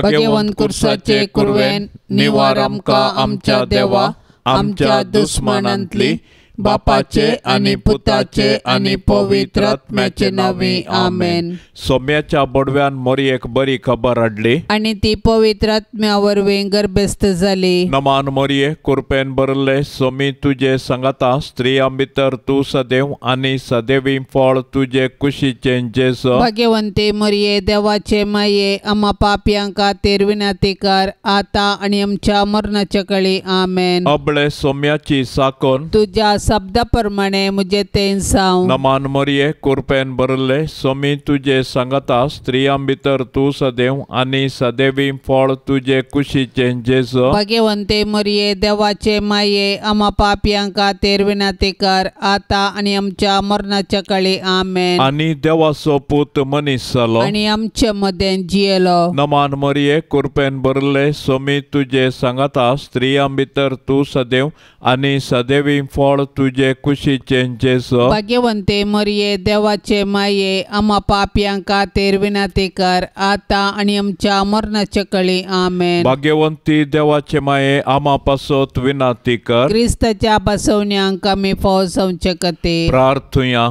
भाग्यवंत कुर्साचे कुरवेन निवार आमकां आमच्या देवा आमच्या दुस्मानांतली बापाचे आनी पुताचे आनी पवित्र आत्म्याचे नांवी आमेन. सोम्याच्या बोडव्यान मोरयेक बरी खबर हाडली आनी ती पवित्र आत्म्या वरवीं गर्भस्थ जाली. नमान मोरये कुरपेन भरले सोमी तुजे सांगाता स्त्रियां भितर तूं सदैव आनी सदैवी फळ तुजे कुशीचें जेजू. भाग्यवंती मोरये देवाचे माये आमा पापयां खातीर विनंती कर आतां आनी आमच्या मरणाच्या कळी आमेन. अबळे सोम्याची साकोन तुज्या शब्दा प्रमाणे मुझे तें जावं. नमान मोरये कुरपेन भरले सोमी तुजे सांगाता स्त्रियां भितर तूं सदैव आनी सदैवी फळ तुजे कुशीचें जेजू. भाग्यवंती मोरये देवाचे माये आमा पापयां खातीर विनंती कर आतां आनी आमच्या मरणाच्या कळी आमेन. आनी देवाचो पूत मनीस जालो आनी आमचे मदें जियेलो. नमान मोरये कुरपेन भरले सोमी तुजे सांगाता स्त्रियां भितर तूं सदैव आनी सदैवी फळ तुजे कुशीचें जेजू. भाग्यवंती मोरये देवाचे माये आमा पापयां खातीर विनंती कर आतां आनी आमच्या मरणाच्या कळी आमेन. भाग्यवंती देवाचे माये आमा पासत विनंती कर. क्रिस्ताच्या बसवण्यांक आमी फाव जावचे खातीर प्रार्थुया.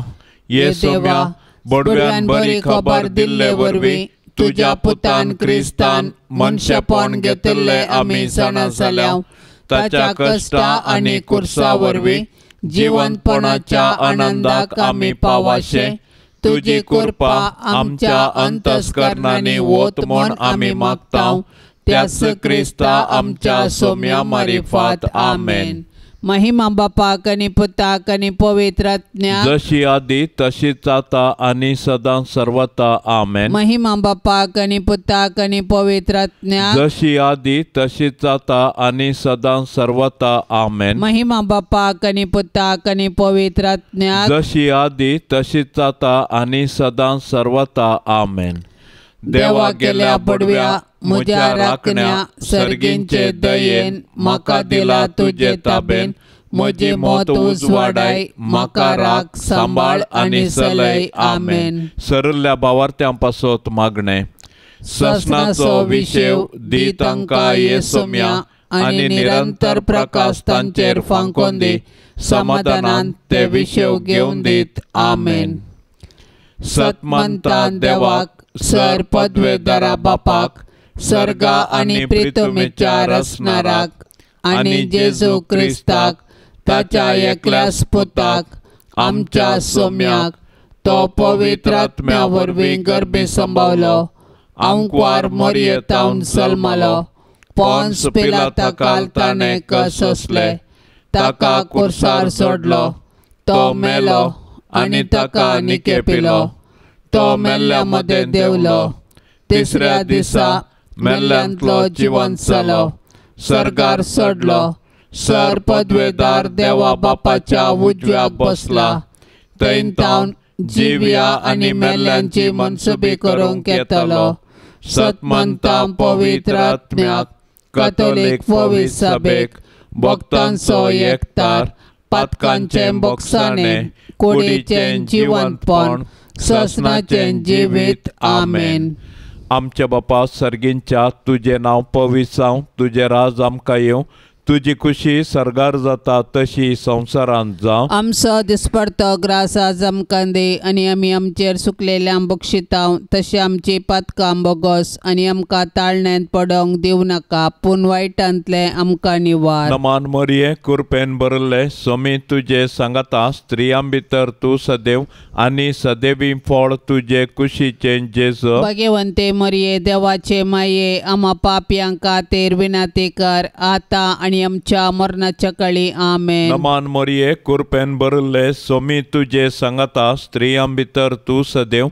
ये सोम्या बोडव्यान बरी खबर दिल्ले वरवीं तुज्या पुतान क्रिस्तान मनशेपण घेतिल्लें आमी जाणा जाल्या. ताच्या कश्टा आनी कुर्सा वरवीं जिवंतपणाच्या आनंदाक आमी पावाशे तुजी कृपा आमच्या अंतस्करणांनी वत म्हूण आमी मागता. त्याच क्रिस्ता आमच्या सोम्या मारिफात आमेन. महिमा बापाक आनी पुताक आनी पवित्र आत्म्याक जशी आदी तशीच आता आनी सदां सर्वता आमेन. महिमा बापाक आनी पुताक आनी पवित्र आत्म्याक जशी आदी तशीच आता आनी सदां सर्वता आमेन. महिमा बापाक आनी पुताक आनी पवित्र आत्म्याक जशी आदी तशीच आता आनी सदां सर्वता आमेन. देवा गेल्या बडव्या म्हज्या राखण्या सर्गींचे दयेन म्हाका दिला तुजे ताबेन म्हजी मत उजवाडाय म्हाका राख सांबाळ आनी चलय आमेन. सरल्या भावार्थ्यां पासत मागणें. ससनाचो विशेव दी तांकां ये सोम्या आनी निरंतर प्रकाश तांचेर फांकोन दी समाधानान ते विशेव घेवन दीत आमेन. सतमंता देवाक सर पदवेदारा बापाक सर्गा आनी प्रितुमेच्या रचणाराक आनी जेजू क्रिस्ताक ताच्या एकल्याच पुताक आमच्या सोम्याक तो पवित्र आत्म्या वरवीं गर्भी संभावलो आंकवार मोरयेतावन जल्मलो पोन्स पिलाता काल ताणें कसोसले ताका कुर्सार सोडलो तो मेलो आनी ताका निकेपिलो तो मेल्ल्या मदें देंवलो तिसऱ्या दिसा मेल्ल्यांतलो जिवंत जालो सर्गार चडलो सर पदवेदार देवा बापाच्या उजव्याक बसला थंय तावन जिव्या आनी मेल्ल्यांची मनसुबी करूंक येतलो. सतमंता पवित्र आत्म्याक कथोलीक पवित्र सभेक भक्तांचो एकतार पातकांचें बोगसाणें कुडीचें जिवंतपण ससनाचें जिवीत आमेन. आमच्या बापा सर्गींच्या तुजें नांव पवित्र जावं तुजें राज आमकां येवं तुजी खुशी सर्गार जाता तशी संवसारांत जावं. आमचो दिसपडतो ग्रास आज आमकां दी आनी आमी आमचेर सुकलेल्यांक बक्षितांव तशें आमची पातकां बोगस आनी आमकां ताळण्यांत पडोवंक दिवं नाका पूण वायटांतलें आमकां निवार. नमान मोरये कुरपेन भरले सोमी तुजे सांगाता स्त्रियां भितर तूं सदैव आनी सदैवी फळ तुजे कुशीचें जेजू. भाग्यवंते मोरये देवाचे माये आमा पापयां खातीर विनंती कर आतां आनी आमच्या मरणाच्या कळी आमेन. नमान मोरये कुरपेन भरले सोमी तुजे सांगाता स्त्रियां भितर तूं सदैव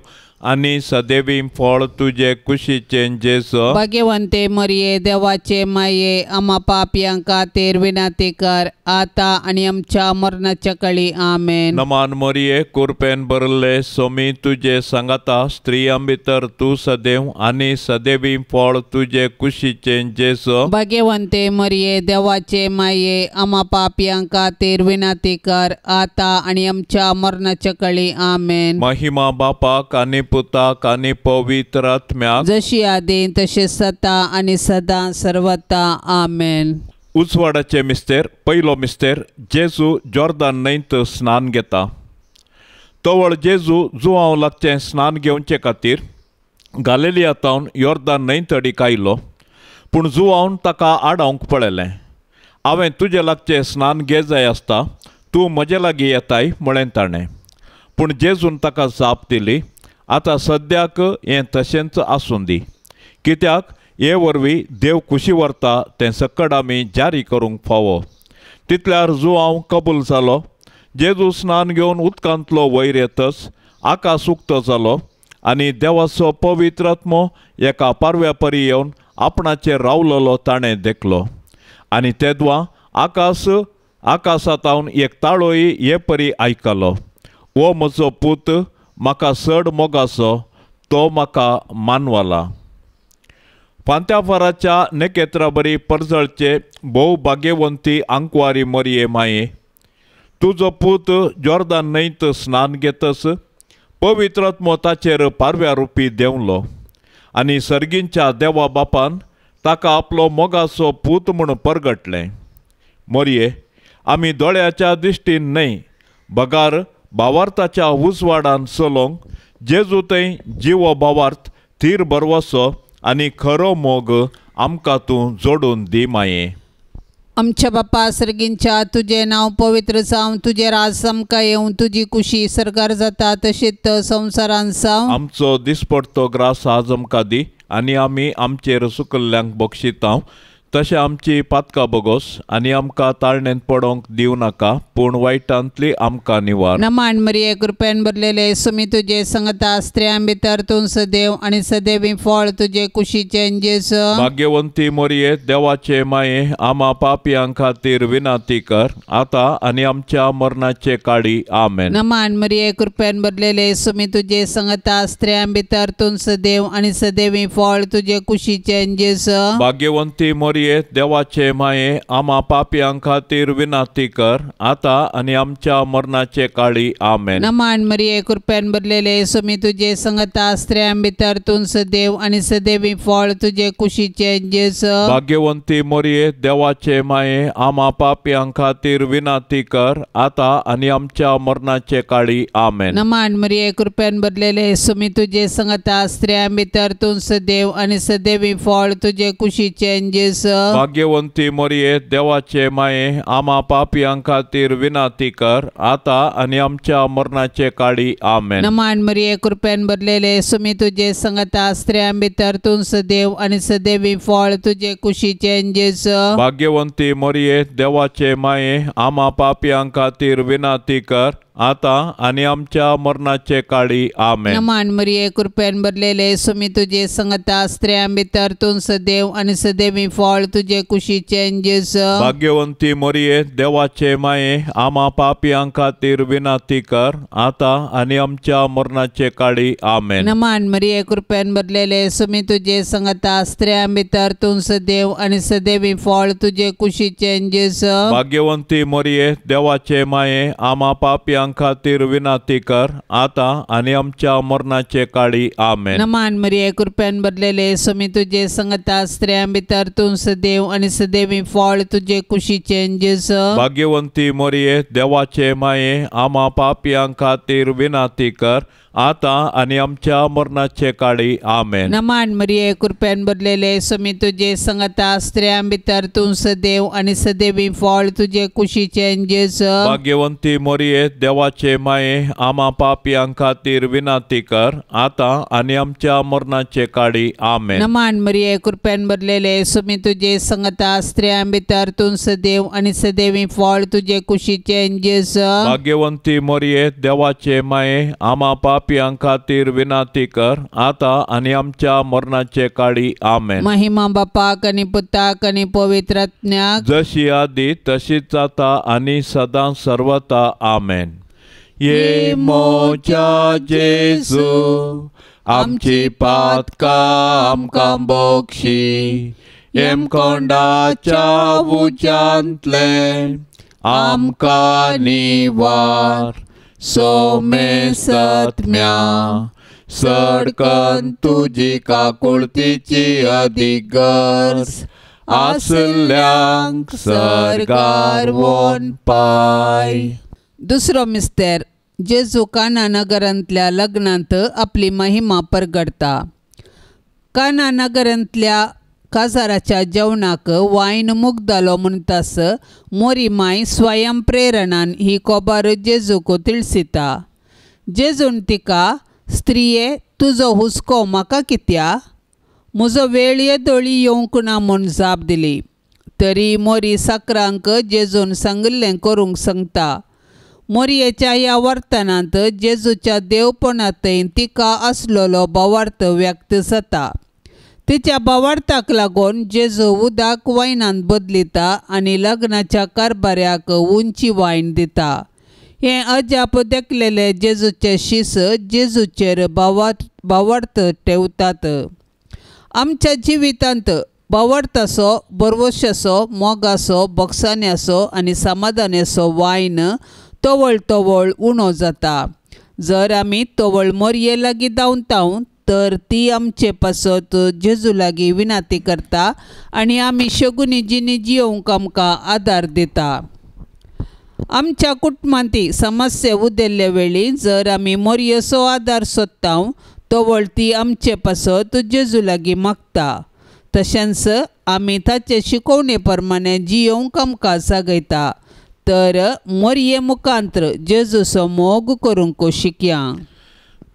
आनी सदैवी फळ तुजे कुशीचें जेजू. भाग्यवंते मोरये देवाचे माये आमा पापयां खातीर विनंती कर आतां आनी आमच्या मरणाच्या कळी आमेन. नमान मोरये कुरपेन भरले सोमी तुजे सांगाता स्त्रियां भितर तूं सदैव आनी सदैवी फळ तुजे कुशीचें जेजू. भाग्यवंते मोरये देवाचे माये आमा पापयां खातीर विनंती कर आतां आनी आमच्या मरणाच्या कळी आमेन. महिमा बापाक आनी पुताक आनी पवित्र आत्म्याक, जशी आदी तशें सता आनी सदां सर्वता. आमेन. उजवाडाचे मिस्तेर. पयलो मिस्तेर. जेजू जॉर्दान न्हंयत स्नान घेता. तवळ जेजू जुवांव लागचें स्नान घेवचे खातीर गालेलिया तावन योर्दान न्हंय तडीक आयलो. पूण जुवावन ताका आडावंक पळयलें. हांवें तुजे लागचें स्नान घे जाय आसता, तूं म्हजे लागीं येताय म्हळें ताणें. पूण जेजून ताका जाप दिली, आतां सद्याक हें तशेंच आसूं दी, कित्याक हे वरवीं देव खुशी व्हरता तें सकड आमी जारी करूंक फावो. तितल्यार जुवांव कबूल जालो. जेजू स्नान घेवन उदकांतलो वयर येतच आकाश उक्तो जालो आनी देवाचो पवित्र आत्मो एका पारव्या परी येवन आपणाचेर रावलेलो ताणें देखलो. आनी तेदवा आकाशांत एक ताळोय हे परी आयकलो, हो म्हजो पूत म्हाका चड मोगाचो, तो म्हाका मानवला. फांत्याफाराच्या नखेत्रा बरी परजळचे भोव भाग्यवंती आंकवारी मरये माये, तुजो पूत जॉर्दान न्हंयत स्नान घेतच पवित्र आत्मो ताचेर पारव्या रुपी देंवलो आनी सर्गींच्या देवा बापान ताका आपलो मोगाचो पूत म्हूण परगटलें. मरये, आमी दोळ्याच्या दिश्टीन न्हय बगार भावार्थाच्या उजवाडान चलोवंक जेजू थंय जिवो भावार्थ थीर भरवसो आनी खरो मोग आमकां तूं जोडून दी माये. आमच्या बापा सर्गींच्या, तुजें नांव पवित्र जावं, तुजें राज आमकां येवं, तुजी कुशी सरकार जाता तशीच संवसारान जावं. आमचो दिसपडतो ग्रास आज आमकां दी आनी आमी आमचेर सुकल्ल्यांक बक्षितांव तशें आमची पातकां बोगोस आनी आमकां ताळणेंत पडोवंक दिवं नाका, पूण वायटांतली आमकां निवार. नमान मरिये, कृपेन भरलेले, सुमी तुजे संगता, स्त्रियां भितर तूं सदैव आनी सदैवी फळ तुजे कुशीचें जेजू. भाग्यवंती मरिये, देवाचे माये, आमा पापयां खातीर विनंती कर आतां आनी आमच्या मरणाचे काळी. आमेन. नमान मरिये, कृपेन भरलेले, सुमी तुजे संगता, स्त्रियां भितर तूं सदैव आनी सदैवी फळ तुजे कुशीचें जेजू. भाग्यवंती मरिये, देवाचे माये, आमा पापयां खातीर विनंती कर आतां आनी आमच्या मरणाचे काळी. आमेन. नमान मरिये, कृपेन भरलेले, सुमी तुजे संगता, स्त्रियां भितर तूं सदैव आनी सदैवी फळ तुजे कुशीचें जेजू. भाग्यवंती मरिये, देवाचे माये, आमा पापयां खातीर विनंती कर आतां आनी आमच्या मरणाचे काळी. आमेन. नमान मरिये, कृपेन भरलेले, सुमी तुजे संगता, स्त्रियां भितर तूं सदैव आनी सदैवी फळ तुजे कुशीचें जेजू. भाग्यवंती मरिये, देवाचे माये, आमा पापयां खातीर विनंती कर आतां आनी आमच्या मरणाचे काळी. आमेन. नमान मरिये, कृपेन भरलेले, सुमी तुजे संगता, स्त्रियां भितर तूं सदैव आनी सदैवी फळ तुजे कुशीचें जेजू. भाग्यवंती मरिये, देवाचे माये, आमा पापयां खातीर विनंती कर आतां आनी आमच्या मरणाचे काळी. आमेन. नमान मरिये, कृपेन भरलेले, सुमी तुजे संगता, स्त्रियां भितर तूं सदैव आनी सदैवी फळ तुजे कुशीचें जेजू. भाग्यवंती मरिये, देवाचे माये, आमा पापयां खातीर विनंती कर आतां आनी आमच्या मरणाचे काळी. आमेन. नमान मरिये, कृपेन भरलेले, सुमी तुजे संगता, स्त्रियां भितर तूं सदैव आनी सदैवी फळ तुजे कुशीचें जेजू. भाग्यवंती मरिये, देवाचे माये, आमा पापयां खातीर विनंती कर आतां आनी आमच्या मरणाचे काळी. आमेन. नमान मरिये, कृपेन भरलेले, सुमी तुजे संगता, स्त्रियां भितर तूं सदैव आनी सदैवी फळ तुजे कुशीचें जेजू. भाग्यवंती मरिये, देवाचे माये, आमा पापयां खातीर विनंती कर आतां आनी आमच्या मरणाचे काळी. आमेन. नमान मरिये, कृपेन भरलेले, सुमी तुजे संगता, स्त्रियां भितर तूं सदैव आनी सदैवी फळ तुजे कुशीचें जेजू. भाग्यवंती मरिये, देवाचे माये, आमा पापयां खातीर विनंती कर आतां आनी आमच्या मरणाचे काळी. आमेन. नमान मरिये, कृपेन भरलेले, सुमी तुजे संगता, स्त्रियां भितर तूं सदैव आनी सदैवी फळ तुजे कुशीचें जेजू. भाग्यवंती मरिये, देवाचे माये, आमा पापयां खातीर विनंती कर आतां आनी आमच्या मरणाचे काळी. आमेन. महिमा बापाक आनी पुताक आनी पवित्र आत्म्याक, जशी आदी तशीच जाता आनी सदां सर्वता. आमेन. ये मोजा जेजू, आमची पातकां आमकां बोक्षी, येमकोंडाच्या उज्यांतलें आमकां निवार, सोमेसत्म्या सडकन तुजी काकुळतीची अदीक गरज आसल्यांक सर्गार वोन पाय. दुसरो मिस्तेर जेजू काना नगरांतल्या लग्नांत आपली महिमा परगडता. काना नगरांतल्या काजाराच्या जेवणाक वायन मुगदालो म्हणटास मोरी माय स्वयं प्रेरणान ही कोबार जेजूक तिळसिता. जेजून तिका स्त्रिये तुजो हुस्को म्हाका कित्या, म्हजो वेळ येदोळी येवंक ना म्हूण जाप दिली. तरी मोरी साकरांक जेजून सांगिल्लें करूंक सांगता. मोरयेच्या ह्या वर्तनांत जेजूच्या देवपणांतय तिका आसलेलो भावार्थ व्यक्त जाता. तिच्या भावार्थाक लागून जेजू उदक वायनांत बदलिता आनी लग्नाच्या कारभाऱ्याक उंची वायन दिता. हें अजाप देखलेले जेजूचे शीस जेजूचेर भावार्थ ठेवतात. आमच्या जिवितांत भावार्थाचो, भरवशाचो, मोगाचो, बक्षाण्याचो आनी समाधानाचो वायन तवळ तवळ उणो जाता. जर आमी तवळ मोरये लागीं धांवता तर ती आमचे पासत जेजू लागीं विनंती करता आनी आमी शगुनी जिणी जियोवंक आमकां आदार दिता. आमच्या कुटुंबांत समस्या उदेल्ले वेळी जर आमी मोरयेचो आदार सोदता तवळ ती आमचे पासत जेजू लागीं मागता. तशेंच आमी ताचे शिकोवणे प्रमाणे जियोवंक आमकां जागयता. तर मोरये मुखांत्र जेजूचो मोग करूंक शिकया.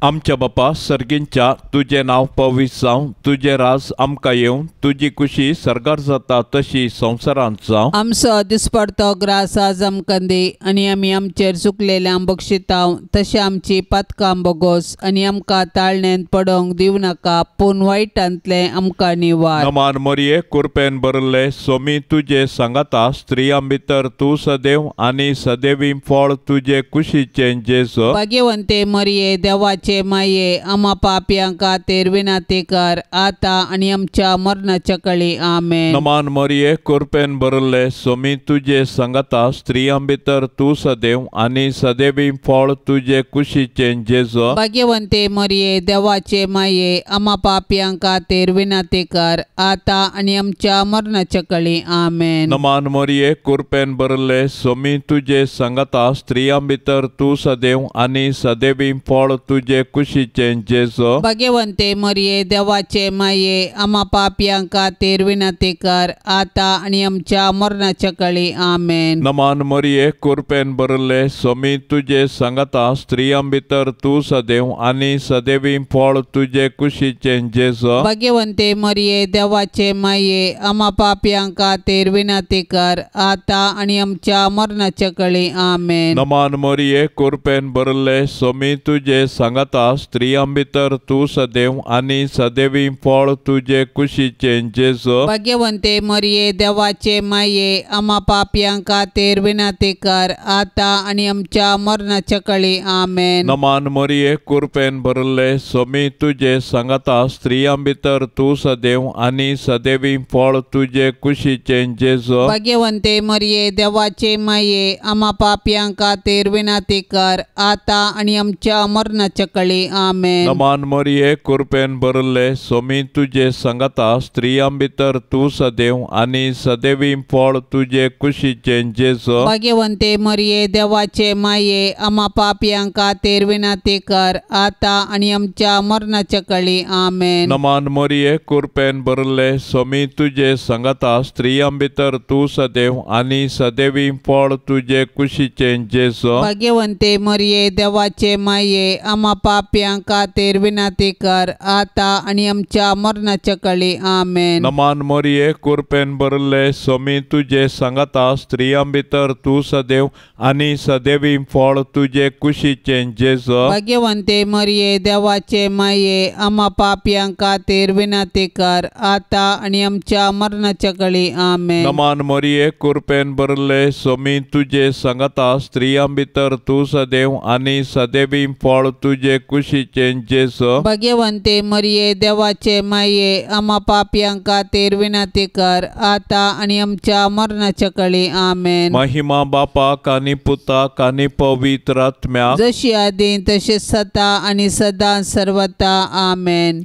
आमच्या बापा सर्गींच्या तुजें नांव पवित्र जावं, तुजें राज आमकां येवं, तुजी कुशी सर्गार जाता तशी संवसारांत जावं. आमचो दिसपडतो ग्रास आज आमकां दी आनी आमी आमचेर चुकलेल्यांक बक्षितांव तशें आमची पातकां बोगोस आनी आमकां ताळण्यांत पडोवंक दिवं नाका, पूण वायटांतलें आमकां निवार. नमान मोरये कुरपेन भरले सोमी तुजे सांगाता, स्त्रियां भितर तूं सदैव आनी सदैवी फळ तुजे कुशीचें जेजू. भाग्यवंते मोरये देवाचे माये आमा पापयां खातीर विनंती कर आतां आनी आमच्या मरणाच्या कळी. आमेन. नमान मोरये कुरपेन भरले सोमी तुजे सांगाता, स्त्रियां भितर तूं सदैव आनी सदैवी फळ तुजे कुशीचें जेजू. भाग्यवंते मोरये देवाचे माये आमा पापयां खातीर विनंती कर आतां आनी आमच्या मरणाच्या कळी. आमेन. नमान मोरये कुरपेन भरले सोमी तुजे सांगाता, स्त्रियां भितर तूं सदैव आनी सदैवी फळ तुजे कुशीचें जेजू. भाग्यवंते मोरये देवाचे माये आमा पापयां खातीर विनंती कर आतां आनी आमच्या मरणाच्या कळी. आमेन. नमान मोरये कुरपेन भरले सोमी तुजे सांगाता, स्त्रियां भितर तूं सदैव आनी सदैवी फळ तुजे कुशीचें जेजू. भाग्यवंते मोरये देवाचे माये आमा पापयां खातीर विनंती कर आतां आनी आमच्या मरणाच्या कळी. आमेन. नमान मोरये कुरपेन भरले सोमी तुजे सांगाता, स्त्रियां भितर तूं सदैव आनी सदैवी फळ तुजे कुशीचें जेजू. भाग्यवंते मोरये देवाचे माये आमा पापयां खातीर विनंती कर आतां आनी आमच्या मरणाच्या कळी. आमेन. नमान मोरये कुरपेन भरले सोमी तुजे सांगाता, स्त्रियां भितर तूं सदैव आनी सदैवी फळ तुजे कुशीचें जेजू. भाग्यवंते मोरये देवाचे माये आमा पापयां खातीर विनंती कर आतां आनी आमच्या मरणाच्या कळी. आमेन. नमान मोरये कुरपेन भरले सोमी तुजे सांगाता, स्त्रियां भितर तूं सदैव आनी सदैवी फळ तुजे कुशीचें जेजू. भाग्यवंते मोरये देवाचे माये आमा पापयां खातीर विनंती कर आतां आनी आमच्या मरणाच्या कळी. आमेन. नमान मोरये कुरपेन भरले सोमी तुजे सांगाता, स्त्रियां भितर तूं सदैव आनी सदैवी फळ तुजे कुशीचें जेजू. भाग्यवंते मोरये देवाचे माये आमा पापयां खातीर विनंती कर आतां आनी आमच्या मरणाच्या कळी. आमेन. नमान मोरये कुरपेन भरले सोमी तुजे सांगाता, स्त्रियां भितर तूं सदैव आनी सदैवी फळ तुजे कुशीचें जेजू. भाग्यवंते मोरये देवाचे माये आमा पापयां खातीर विनंती कर आतां आनी आमच्या मरणाच्या कळी. आमेन. नमान मोरये कुरपेन भरले सोमी तुजे सांगाता, स्त्रियां भितर तूं सदैव आनी सदैवी फळ तुजे तुजे कुशीचें जेजू। भाग्यवंते मरिये देवाचे माये आमा पापयां खातीर विनंती कर आतां आनी आमच्या मरणाच्या कळी। आमेन। महिमा बापाक आनी पुताक आनी पवित्र आत्म्याक, जशी आदीं तशी सदा आनी सदां सर्वता। आमेन।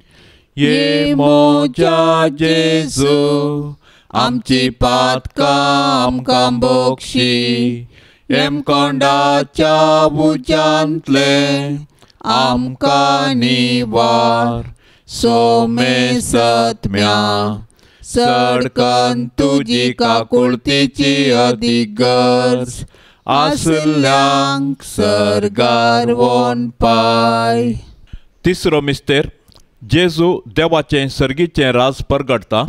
ये म्हज्या जेजू आमची पातकां आमकां बक्षी, हेमकोंडाच्या उज्यांतले आमकां निवार, सोमेसत्म्या सडकन तुजी काकुळतीची अदीक गरज आसल्यांक सर्गार वोन पाय। तिसरो मिस्तेर, जेजू देवाचें सर्गीचें राज परगडटा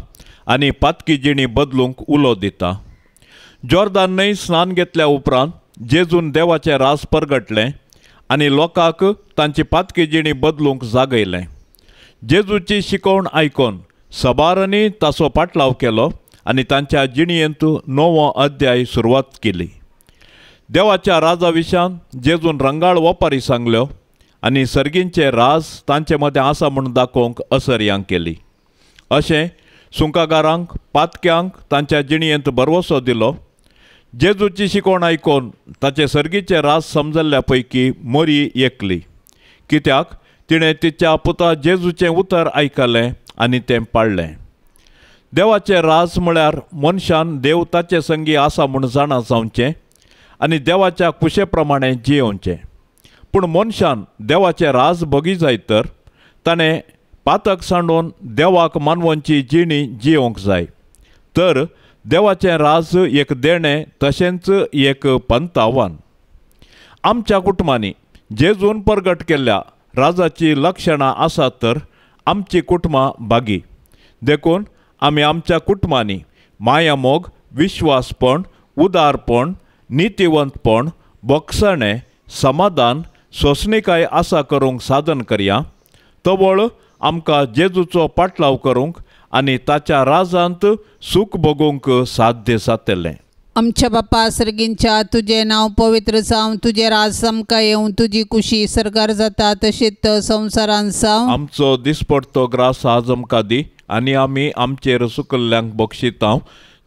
आनी पातकी जिणी बदलूंक उलो दिता। जॉर्दान न्हंय स्नान घेतल्या उपरांत जेजून देवाचें राज परगटलें आनी लोकांक तांची पातकी जिणी बदलूंक जागयलें। जेजूची शिकवण आयकून सबारांनी ताचो पाटलाव केलो आनी तांच्या जिणयेंत नवो अध्याय सुरवात केली। देवाच्या राजा विशान जेजून रंगाळ वपारी सांगल्यो आनी सर्गींचें राज तांचे मदें आसा म्हूण दाखोवंक असर्यां केली। अशें सुंकागारांक पातक्यांक तांच्या जिणयेंत भरवसो दिलो। जेजूची शिकवण आयकून ताचे सर्गीचें राज समजल्ल्या पैकी मोरी एकली, कित्याक तिणें तिच्या पुता जेजूचें उतर आयकलें आनी तें पाळ्ळें। देवाचें राज म्हळ्यार मनशान देव ताचे संगी आसा म्हूण जाणा जावचें आनी देवाच्या कुशे प्रमाणें जियोवचें। पूण मनशान देवाचें राज भोगी जाय तर ताणें पातक सांडून देवाक मानवंची जिणी जियोवंक जाय। तर देवाचें राज एक देणें तशेंच एक पंतावान। आमच्या कुटुंबांनी जेजून परगट केल्ल्या राजाची लक्षणां आसात तर आमची कुटुंबां भागी। देखून आमी आमच्या कुटुंबांनी मायामोग, विश्वासपण, उदारपण, नितिवंतपण, बोगसणें, समाधान, सोंसणीकाय आसा करूंक साधन करया। तवळ आमकां जेजूचो पाटलाव करूंक आनी ताच्या राजांत सूख भोगूंक साध्य जातलें। आमच्या बापा सर्गींच्या तुजें नांव पवित्र जावं, तुजें राज आमकां येवं, तुजी कुशी सर्गार जाता तशीच संवसारांत जावं। आमचो दिसपडतो ग्रास आज आमकां दी आनी आमी आमचेर सुकल्ल्यांक बक्षितांव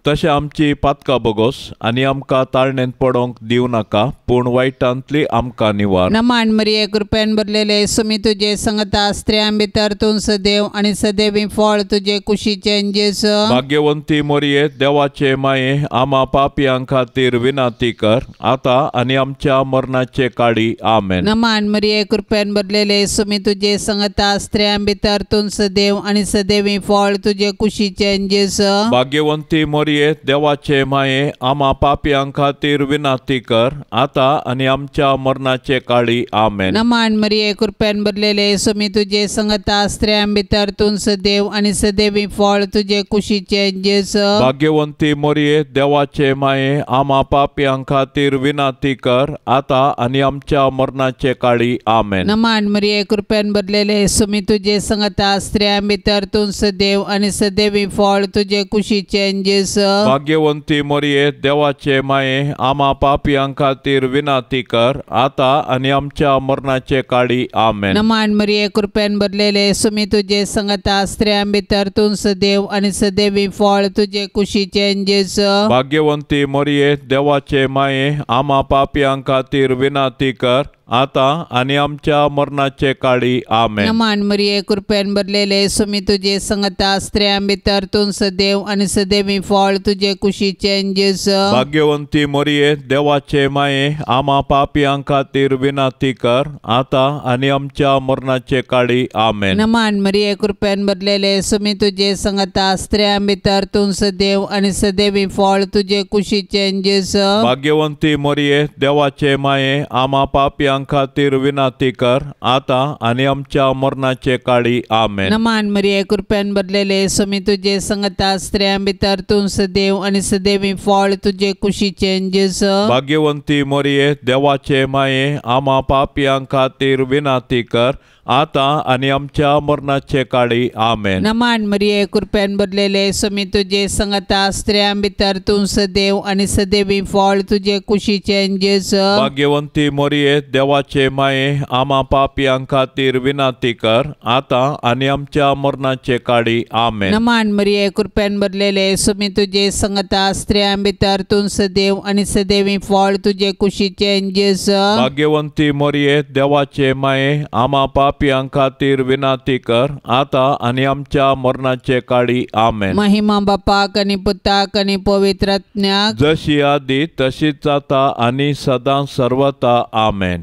तशें आमची पातकां बोगोस आनी आमकां ताळणेंत पडोवंक दिवं नाका, पूण वायटांतली आमकां निवार। नमान मरिये कृपेन भरलेले सुमी तुजे संगता, स्त्रियां भितर तूं सदैव आनी सदैवी फळ तुजे कुशीचें जेजू। भाग्यवंती मरिये देवाचे माये आमा पापयां खातीर विनंती कर आतां आनी आमच्या मरणाचे काळी। आमेन। नमान मरिये कृपेन भरलेले सुमी तुजे संगता, स्त्रियां भितर तूं सदैव आनी सदैवी फळ तुजे कुशीचें जेजू। भाग्यवंती मरिये देवाचे माये आमा पापयां खातीर विनंती कर आतां आनी आमच्या मरणाचे काळी। आमेन। नमान मरिये कृपेन भरलेले सुमी तुजे संगता, स्त्रियां भितर तूं सदैव आनी सदैवी फळ तुजे कुशीचें जेजू। भाग्यवंती मरिये देवाचे माये आमा पापयां खातीर विनंती कर आतां आनी आमच्या मरणाचे काळी। आमेन। नमान मरिये कृपेन भरलेले सुमी तुजे संगता, स्त्रियां भितर तूं सदैव आनी सदैवी फळ तुजे कुशीचें जेजू। भाग्यवंती मरिये देवाचे माये आमा पापयां खातीर विनंती कर आतां आनी आमच्या मरणाचे काळी। आमेन। नमान मरिये कृपेन भरलेले सुमी तुजे संगता, स्त्रियां भितर तूं सदैव आनी सदैवी फळ तुजे कुशीचें जेजू। भाग्यवंती मरिये देवाचे माये आमा पापयां खातीर विनंती कर आतां आनी आमच्या मरणाचे काळी। आमेन। नमान मरिये कृपेन भरलेले सुमी तुजे संगता, स्त्रियां भितर तूं सदैव आनी सदैवी फळ तुजे कुशीचें जेजू। भाग्यवंती मरिये देवाचे माये आमा पापयां खातीर विनंती कर आतां आनी आमच्या मरणाचे काळी। आमेन। नमान मरिये कृपेन भरलेले सुमी तुजे संगता, स्त्रियां भितर तूं सदैव आनी सदैवी फळ तुजे कुशीचें जेजू। भाग्यवंती मरिये देवाचे माये आमा पापयां खातीर विनंती कर आतां आनी आमच्या मरणाचे काळी। आमेन। नमान मरिये कृपेन भरलेले सुमी तुजे संगता, स्त्रियां भितर तूं सदैव आनी सदैवी फळ तुजे कुशीचें जेजू। भाग्यवंती मरिये देवाचे माये आमा पापयां खातीर विनंती कर आतां आनी आमच्या मरणाचे काळी आमेन। नमान मरिये कृपेन भरलेले स्वामी तुजे संगता, स्त्रियां भितर तूं सदैव आनी सदैवी फळ तुजे कुशीचें जेजू। भाग्यवंती मरिये देवाचे माये आमा पापयां खातीर विनंती कर आतां आनी आमच्या मरणाचे काळी आमेन। नमान मरिये कृपेन भरलेले स्वामी तुजे संगता, स्त्रियां भितर तूं सदैव आनी सदैवी फळ तुजे कुशीचें जेजू। भाग्यवंती मरिये देवाचे माये आमा पापयां खातीर विनंती कर आतां आनी आमच्या मरणाचे काळी आमेन। महिमा बापाक आनी पुताक आनी पवित्र आत्म्याक, जशी आदी तशीच जाता आनी सदां सर्वता आमेन।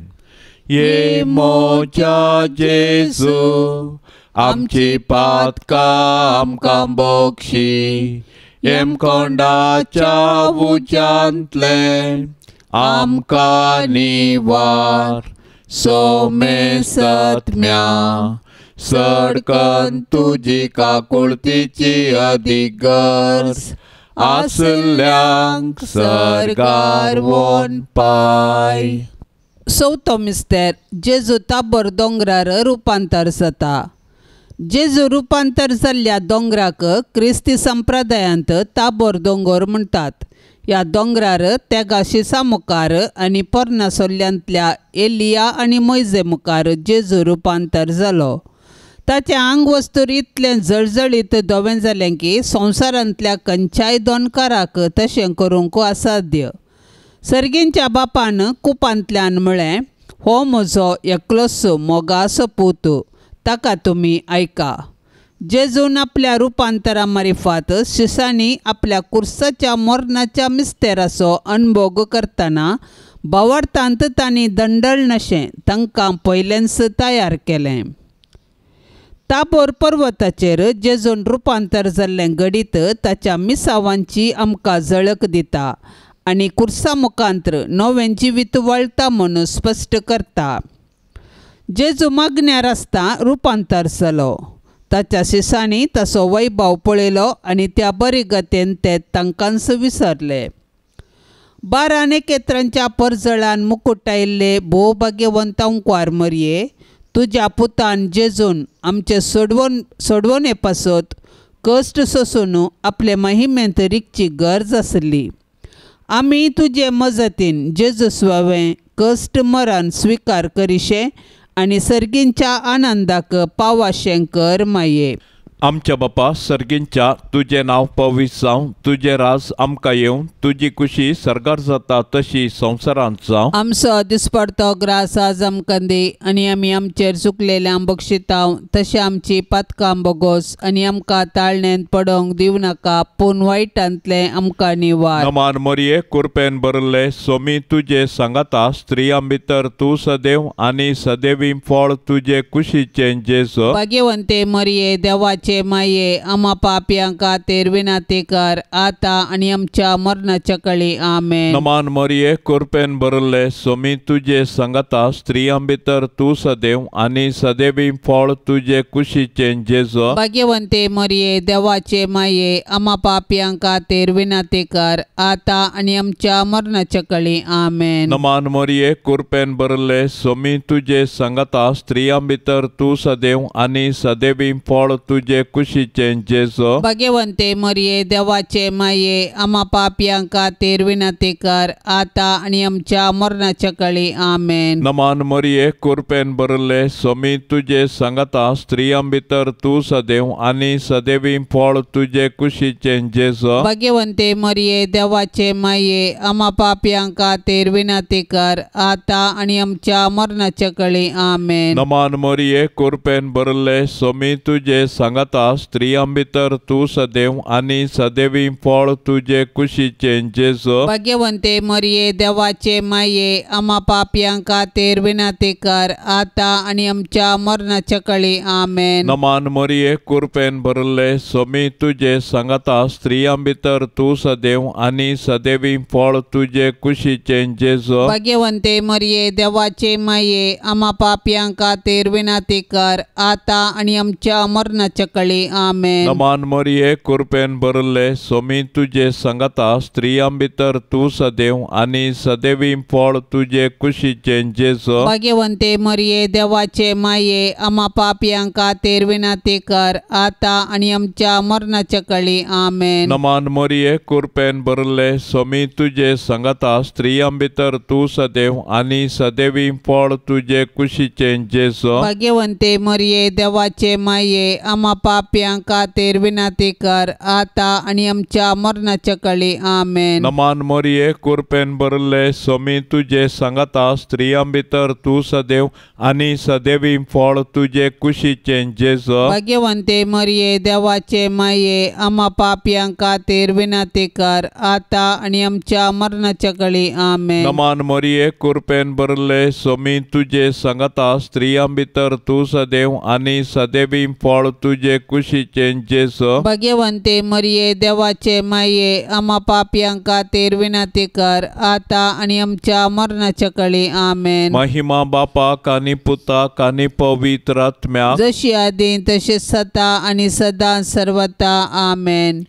ये मोजा जेजू आमची पातकां आमकां बक्षी, येमकोंडाच्या उज्यांतलें आमकां निवार, सोमेसत्म्या सडकन तुजी काकुळतीची अदीक गरज आसल्यांक सरकार वोन पाय। चवथो मिस्तेर जेजू ताबोर दोंगरार रुपांतर जाता। जेजू रुपांतर जाल्ल्या दोंगराक क्रिस्ती संप्रदायांत ताबोर दोंगर म्हणटात। ह्या दोंगरार तेगा शिसा मुखार आनी पोरण्या सोल्ल्यांतल्या एलिया आनी मोयजे मुखार जेजू रुपांतर जालो। ताचें आंगवस्तूर इतलें जळजळीत धवें जालें की संवसारांतल्या खंयच्याय दोनकाराक तशें करूंक असाध्य। सर्गींच्या बापान कुपांतल्यान म्हळें, हो म्हजो एकलोच मोगाचो पूत, ताका तुमी आयका। जेजून आपल्या रुपांतरा मारिफात शिसांनी आपल्या कुर्साच्या मरणाच्या मिस्तेराचो अणभोग करतना भावार्थांत तांणी दंडळनशें तांकां पयलेंच तयार केलें। ताबोर पर्वताचेर जेजून रुपांतर जाल्लें घडीत ताच्या मिसावांची आमकां झळक दिता आनी कुर्सा मुखांत्र नवें जिवीत वळटा म्हणून स्पश्ट करता। जेजू मागण्यार आसता रुपांतर जालो, ताच्या शिसांनी ताचो वैभव पळयलो आनी त्या बरे गतीन ते तांकांच विसरले। 12 नेकेत्रांच्या परजळान मुकुटायल्ले भोव भाग्यवंत अंकवार मरये, तुज्या पुतान जेजून आमचे सोडवणे पासत कश्ट सोसून आपले महिमेंत रिगची गरज आसली। आमी तुजे मजतीन जेजू स्वावें कश्ट मरण स्विकार करिशें आनी सर्गींच्या आनंदाक पावाशें कर माये। आमच्या बापा सर्गींच्या तुजें नांव पवित्र जावं, तुजें राज आमकां येवं, तुजी कुशी सर्गार जाता तशी संवसारांत जावं। आमचो दिसपडतो ग्रास आज आमकां दी आनी आमी आमचेर चुकलेल्यांक बक्षितांव तशें आमची पातकां बोगोस आनी आमकां ताळणेंत पडोवंक दिवं नाका, पूण वायटांतलें आमकां निवार। नमान मरिये कुरपेन भरिल्ले सोमी तुजे सांगाता, स्त्रियां भितर तूं सदैव आनी सदैवी फळ तुजे कुशीचें जेजू। भाग्यवंते मरिये देवाचे माये आमा पापयां खातीर विनंती कर आतां आनी आमच्या मरणाच्या काळी आमेन। नमान मरिये कुरपेन भरिल्ले सोमी तुजे सांगाता, स्त्रियां भितर तूं सदैव आनी सदैवी फळ तुजे कुशीचें जेजू। भाग्यवंते मरिये देवाचे माये आमा पापयां खातीर विनंती कर आतां आनी आमच्या मरणाच्या काळी आमेन। नमान मरिये कुरपेन भरिल्ले सोमी तुजे सांगाता, स्त्रियां भितर तूं सदैव आनी सदैवी फळ तुजे कुशीचें जेजू। भाग्यवंते मरिये देवाचे माये आमा पापयां खातीर विनंती कर आतां आनी आमच्या मरणाच्या काळी आमेन। नमान मरिये कुरपेन भरिल्ले सोमी तुजे सांगाता, स्त्रियां भितर तूं सदैव आनी सदैवी फळ तुजे कुशीचें जेजू। भाग्यवंते मरिये देवाचे माये आमा पापयां खातीर विनंती कर आतां आनी आमच्या मरणाच्या काळी आमेन। नमान मरिये कुरपेन भरिल्ले सोमी तुजे सांगाता, स्त्रियां भितर तूं सदैव आनी सदैवी फळ तुजे कुशीचें जेजू। भाग्यवंते मरिये देवाचे माये आमा पापयां खातीर विनंती कर आतां आनी आमच्या मरणाच्या काळी आमेन। नमान मरिये कुरपेन भरिल्ले सोमी तुजे सांगाता, स्त्रियां भितर तूं सदैव आनी सदैवी फळ तुजे कुशीचें जेजू। भाग्यवंते मरिये देवाचे माये आमा पापयां खातीर विनंती कर आतां आनी आमच्या मरणाच्या कळी आमेन। नमान मरिये कृपेन भरले सोमी तुजे संगता स्त्रियां भितर तूं सदैव आनी सदैवी फळ तुजे कुशीचें जेजू। भाग्यवंते मरिये देवाचे माये आमा पापयां खातीर विनंती कर आता आनी आमच्या मरणाच्या कळी आमेन। नमान मरिये कृपेन भरले सोमी तुजे संगता स्त्रियां भितर तूं सदैव आनी सदैवी फळ तुजे कुशीचें जेजू। भाग्यवंते मरिये देवाचे माये आमा पापयां खातीर विनंती कर आता आनी आमच्या मरणाच्या कळी आमेन। नमान मरिये कृपेन भरले सोमी तुजे संगता स्त्रियां भितर तूं सदैव आनी सदैवी फळ तुजे कुशीचें जेजू। भाग्यवंते मरिये देवाचे माये आमा पापयां खातीर विनंती कर आता आनी आमच्या मरणाच्या कळी आमेन। नमान मरिये कृपेन भरले सोमी तुजे संगता स्त्रियां भितर तूं सदैव आनी सदैवी फळ तुजे कुशीचें जेजू। भाग्यवंते मरिये देवाचे माये आमा पापयां खातीर विनंती कर आता आनी आमच्या मरणाच्या कळी आमेन। महिमा बापाक आनी पुताक आनी पवित्र आत्म्याक, जशी आदी तशी सदा आनी सदा सर्वता आमेन।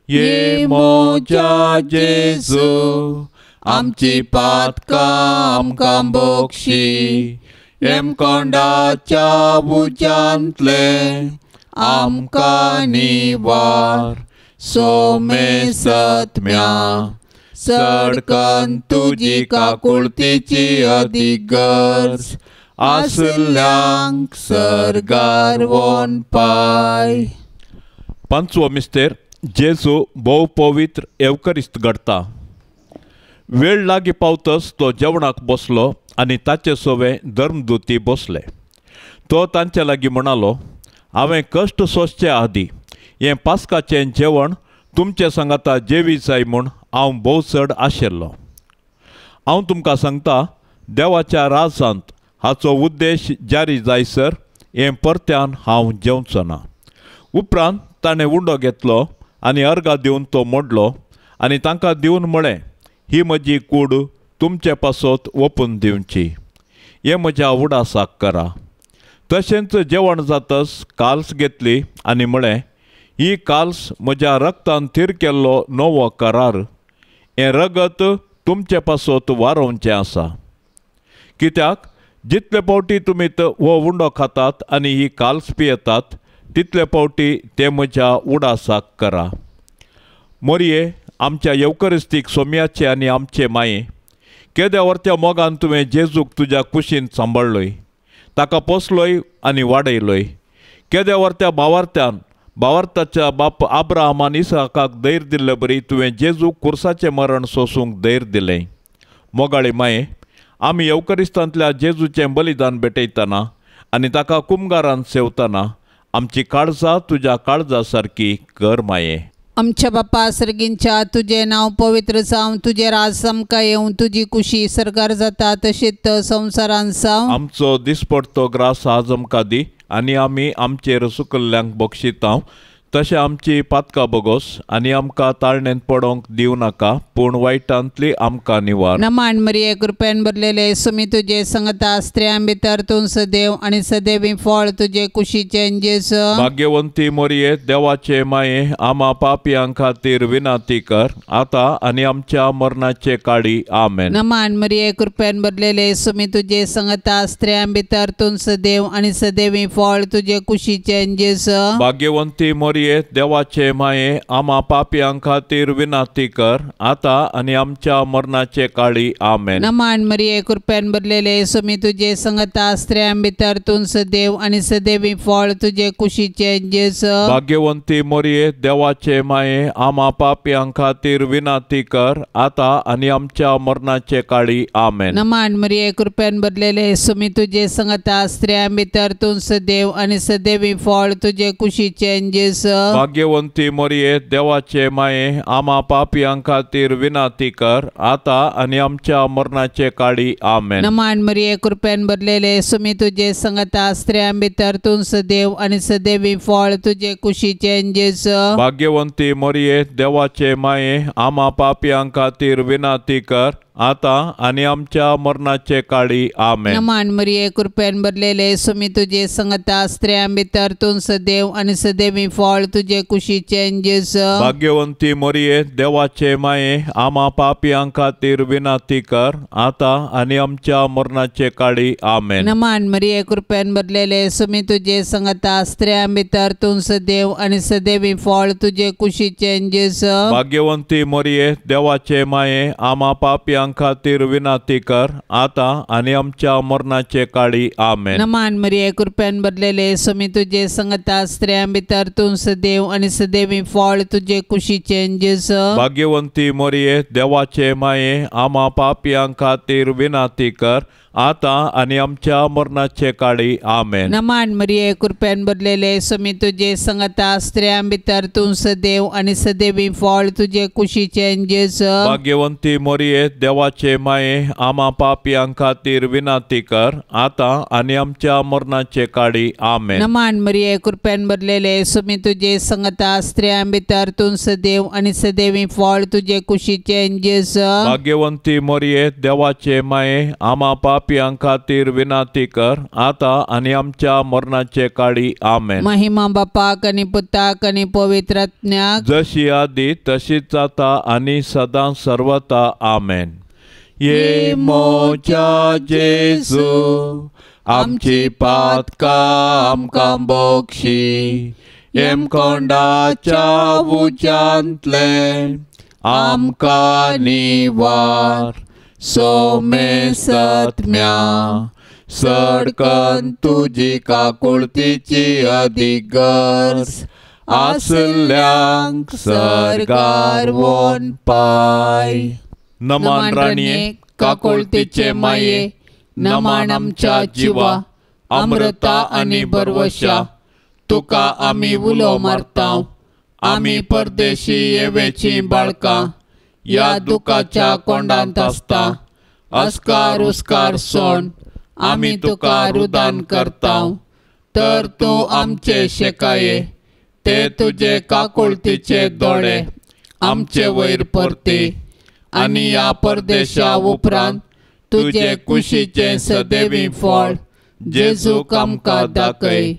ये म्हज्या जेजू आमची पातकां आमकां बक्षी, हेमकोंडाच्या उज्यांतले आमकां निवार, सोमे सत्म्या सडकन तुजी काकुळतीची अदीक गरज आसल्यांक सर्गार वोन पाय। पांचवो मिस्तेर जेजू भोव पवित्र एवकरिस्त घडता। वेळ लागीं पावतच तो जेवणाक बसलो आनी ताचे सोवे धर्मदुती बसले। तो तांचे लागीं म्हणालो, हांवें कश्ट सोंसचे आदीं हें पास्काचें जेवण तुमचे सांगाता जेवी जाय म्हूण हांव भोव चड आशिल्लो। हांव तुमकां सांगता, देवाच्या राजांत हाचो उद्देश जारी जायसर हें परत्यान हांव जेवचो ना। उपरांत ताणें उंडो घेतलो आनी अर्गां दिवन तो मोडलो आनी तांकां दिवन म्हळें, ही म्हजी कूड तुमचे पासत ओपून दिवची, हें म्हज्या उडासाक करा। तशेंच जेवण जातच काल्स घेतली आनी म्हळें, ही काल्स म्हज्या रक्तान थीर केल्लो नवो करार, हें रगत तुमचे पासत वारोवचें आसा। कित्याक जितले फावटी तुमी हो उंडो खातात आनी ही काल्स पियेतात तितले फावटी ते म्हज्या उडासाक करा। मोरये आमच्या येवकरिस्तीक सोम्याचे आनी आमचे माये, केद्या वर्त्या मोगान तुवें जेजूक तुज्या कुशीन सांबाळ्ळोय, ताका पोसलोय आनी वाडयलोय। केद्या वर्त्या भावार्थ्यान भावार्थाच्या बाप आब्राहामान इसाकाक धैर्य दिल्ले बरी तुवें जेजूक कुर्साचें मरण सोसूंक धैर्य दिलें। मोगाळी माये, आमी येवकरिस्तांतल्या जेजूचें बलिदान भेटयतना आनी ताका कुमगारान सेवतना आमची काळजां तुज्या काळजा सारकी कर माये। आमच्या बापा सर्गींच्या तुजें नांव पवित्र जावं, तुजें राज आमकां येवं, तुजी कुशी सरकार जाता तशीच संवसारान जावं। आमचो दिसपडतो ग्रास आज आमकां दी आनी आमी आमचेर सुकल्ल्यांक बक्षितांव तशें आमची पातकां बोगोस आनी आमकां ताळणेंत पडोंक दिवं नाका, पूण वायटांतली आमकां निवार। नमान मरिये कृपेन भरलेले सुमी तुजे संगता स्त्रियां भितर तूं सदैव आनी सदैवी फळ तुजे कुशीचें जेजू। भाग्यवंती मरिये देवाचे माये आमा पापयां खातीर विनंती कर आता आनी आमच्या मरणाचे काळी आमेन। नमान मरिये कृपेन भरलेले सुमी तुजे संगता स्त्रियां भितर तूं सदैव आनी सदैवी फळ तुजे कुशीचें जेजू। भाग्यवंती मरिये देवाचे माये आमा पापयां खातीर विनंती कर आता आनी आमच्या मरणाचे काळी आमेन। नमान मरिये कृपेन भरलेले सुमी तुजे संगता स्त्रियां भितर तूं सदैव आनी सदैवी फळ तुजे कुशीचें जेजू। भाग्यवंती मरिये देवाचे माये आमा पापयां खातीर विनंती कर आता आनी आमच्या मरणाचे काळी आमेन। नमान मरिये कृपेन भरलेले सुमी तुजे संगता स्त्रियां भितर तूं सदैव आनी सदैवी फळ तुजे कुशीचें जेजू। भाग्यवंती मरिये देवाचे माये आमा पापयां खातीर विनंती कर आता आनी आमच्या मरणाचे काळी आमेन। नमान मरिये कृपेन भरलेले सुमी तुजे संगता स्त्रियां भितर तूं सदैव आनी सदैवी फळ तुजे कुशीचें जेजू। भाग्यवंती मरिये देवाचे माये आमा पापयां खातीर विनंती कर आतां आनी आमच्या मरणाचे काळी आमेन। नमान मरिये कृपेन भरलेले सुमी तुजे संगता स्त्रियां भितर तूं सदैव आनी सदैवी फळ तुजे कुशीचें जेजू। भाग्यवंती मरिये देवाचे माये आमा पापयां खातीर विनंती कर आतां आनी आमच्या मरणाचे काळी आमेन। नमान मरिये कृपेन भरलेले सुमी तुजे संगता स्त्रियां भितर तूं सदैव आनी सदैवी फळ तुजे कुशीचें जेजू। भाग्यवंती मरिये देवाचे माये आमा पापयां खातीर विनंती कर आतां आनी आमच्या मरणाचे काळी आमेन। नमान मरिये कृपेन भरलेले सुमी तुजे संगता स्त्रियां भितर तूं सदैव आनी सदैवी फळ तुजे कुशीचें जेजू। भाग्यवंती मरिये देवाचे माये आमा पापयां खातीर विनंती कर आतां आनी आमच्या मरणाचे काळी आमेन। नमान मरिये कृपेन भरलेले सुमी तुजे संगता स्त्रियां भितर तूं सदैव आनी सदैवी फळ तुजे कुशीचें जेजू। भाग्यवंती मरिये देवाचे माये आमा पापयां खातीर विनंती कर आतां आनी आमच्या मरणाचे काळी आमेन। नमान मरिये कृपेन भरलेले सुमी तुजे संगता स्त्रियां भितर तूं सदैव आनी सदैवी फळ तुजे कुशीचें जेजू। भाग्यवंती मरिये देवाचे माये आमा पापयां खातीर विनंती कर आतां आनी आमच्या मरणाचे काळी आमेन। महिमा बापाक आनी पुताक आनी पवित्र आत्म्याक, जशी आदी तशीच आतां आनी सदां सर्वता आमेन। ये मोजा जेजू आमची पातकां आमकां बोक्षी, येमकोंडाच्या उज्यांतलें आमकां निवार, सोमेसत्म्या सडकन तुजी काकुळतीची अदीक गरज आसल्यांक सर्गार वोन पाय। नमान राणये काकुळतीचे माये, नमान आमच्या जिवा अमृता आनी बरवशा, तुका आमी उलो मारता, आमी परदेशी येवेची बाळकां ह्या दुखाच्या कोंडांत आसता, अस्कार उस्कार सोण आमी तुका रुदान करता, तर तूं आमचे शेकाये ते तुजे काकुळतीचे दोळे आमचे वयर परती आनी ह्या परदेशा उपरांत तुजे कुशीचें सदैवी फळ जेजूक आमकां दाखय।